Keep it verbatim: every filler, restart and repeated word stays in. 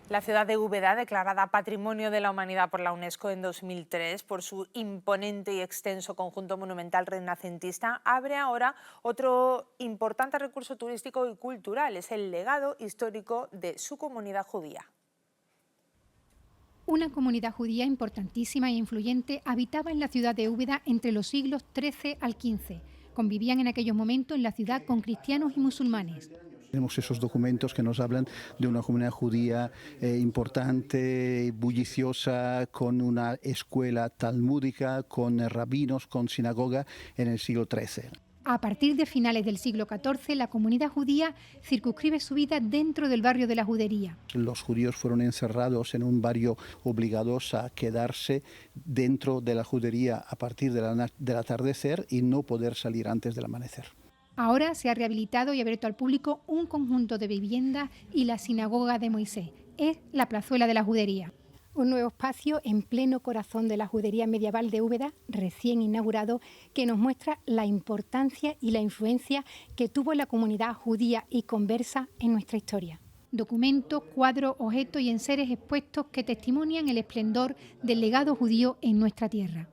La ciudad de Úbeda, declarada Patrimonio de la Humanidad por la UNESCO en dos mil tres por su imponente y extenso conjunto monumental renacentista, abre ahora otro importante recurso turístico y cultural. Es el legado histórico de su comunidad judía. Una comunidad judía importantísima e influyente habitaba en la ciudad de Úbeda entre los siglos trece al quince. Convivían en aquellos momentos en la ciudad con cristianos y musulmanes. Tenemos esos documentos que nos hablan de una comunidad judía, eh, importante, bulliciosa, con una escuela talmúdica, con, eh, rabinos, con sinagoga en el siglo trece. A partir de finales del siglo catorce, la comunidad judía circunscribe su vida dentro del barrio de la judería. Los judíos fueron encerrados en un barrio, obligados a quedarse dentro de la judería a partir de la na-, del atardecer y no poder salir antes del amanecer. Ahora se ha rehabilitado y abierto al público un conjunto de viviendas y la sinagoga de Moisés. Es la plazuela de la judería. Un nuevo espacio en pleno corazón de la judería medieval de Úbeda, recién inaugurado, que nos muestra la importancia y la influencia que tuvo la comunidad judía y conversa en nuestra historia. Documentos, cuadros, objetos y enseres expuestos que testimonian el esplendor del legado judío en nuestra tierra.